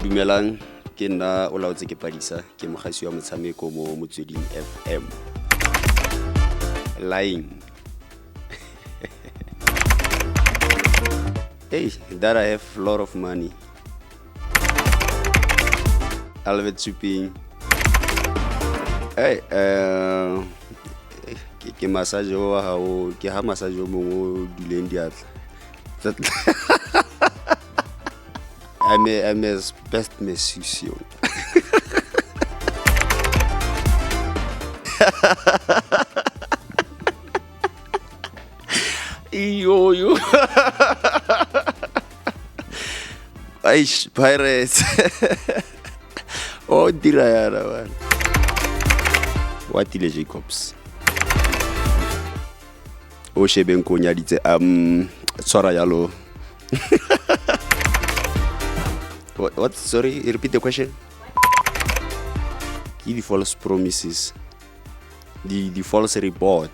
Dumelang, ke nna o laotse ke padisa ke mogasi wa motshameko mo Motsweding FM. Lying. Hey, that I have a lot of money. Albert Suping. Hey, uh, ke, ke massage wa gago ke ga massage o mongwe o duleng diatla I'm a, I'm a best musician. Iyo yo. Eish, Pirates. o dira yana bana. Watile Jacobs. O shebeng ko nyaditse um tshwara yalo. What, what? Sorry, repeat the question. Ke di false promises. Di di false report.